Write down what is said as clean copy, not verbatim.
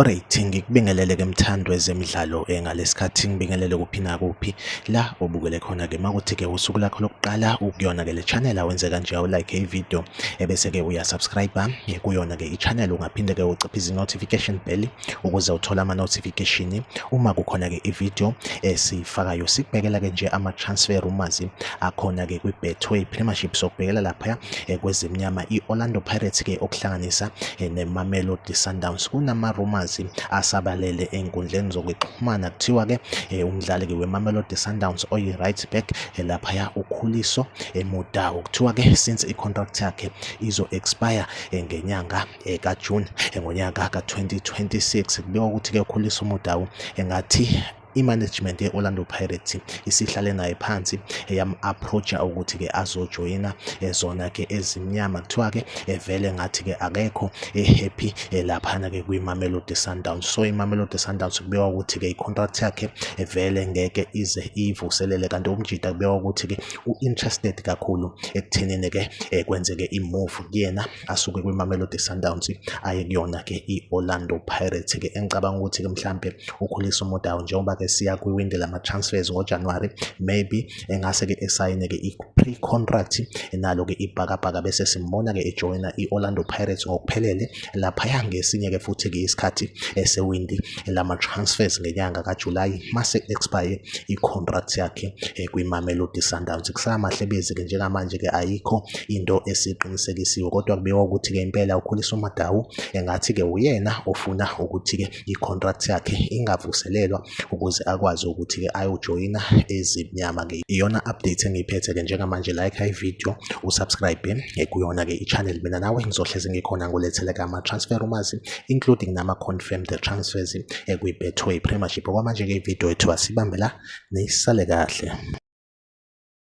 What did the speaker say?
Alright, ngikubingelele ke mthandi wezemidlalo ngalesikhathi ngibingelele kuphi nakuphi la obukele khona ke makuthi ke usuku lakho lokuqala ukuyona ke le channel awenze kanje awulike i-video ebese ke uyasubscribe kuyona ke i-channel. Ungaphinde ke uciphize i-notification bell ukuze uthole ama-notification uma kukhona ke i-video esiyifakayo. Sikubhekela ke nje ama-transfer rumors akhona ke kwi-Betway Premiership, sokubhekela lapha kwezimnyama i-Orlando Pirates ke okuhlanganisa neMamelodi Sundowns. Kunama-rumors asabalele ey'nkundleni zokuxhumana, kuthiwa ke umdlali ke weMamelodi Sundowns oyi-right back laphaya uKhuliso Mudau, kuthiwa ke since i-contract yakhe izo-expire ngenyanga kaJune ngonyaka ka-2026, kubikwa ukuthi ke uKhuliso Mudau engathi i-management ye-Orlando Pirates isihlale naye phansi yam-approach-a ukuthi-ke azojoyina zona-ke ezimnyama. Kuthiwa-ke vele ngathi-ke akekho happy laphana-ke kwi-Mamelodi Sundowns. So i-Mamelodi Sundowns kubikwa ukuthi-ke i-contract yakhe vele ngeke ize iyivuselele, kanti umjida kubikwa ukuthi-ke u-interested kakhulu ekuthenini-ke kwenzeke i-move kuyena asuke kwi-Mamelodi Sundowns aye kuyona-ke i-Orlando Pirates-ke. Engicabanga ukuthi-ke mhlampe uKhuliso Mudau njengoba-ke siya kwiwindi lama-transfers ngoJanuwari, maybe engase-ke esayine-ke i-pre-contract nalo-ke ibhakabhaka bese simbona-ke ejoyina i-Orlando Pirates ngokuphelele laphaya ngesinye-ke futhi-ke isikhathi esewindi lama-transfers ngenyanga kaJulayi mase expire i-contract yakhe kwiMamelodi Sundowns. Kusamahlebezi-ke njengamanje-ke, ayikho into esiqinisekisiwe, kodwa kubikwa ukuthi-ke impela uKhuliso Mudau engathi-ke uyena ofuna ukuthi-ke i-contract yakhe ingavuselelwa ukuze akwazi ukuthi-ke ayojoyina ezimnyama-ke. Iyona update engiyiphethe-ke njengamanje. Like i-video, usubscribe kuyona-ke i-channel. Mina nawe ngizohlezi ngikhona ngulethele-ke ama-transfer rumors, including nama-confirmed transfers kwi-Betway Premiership. Okwamanje-ke i-video yethu asibambe la, nisale kahle.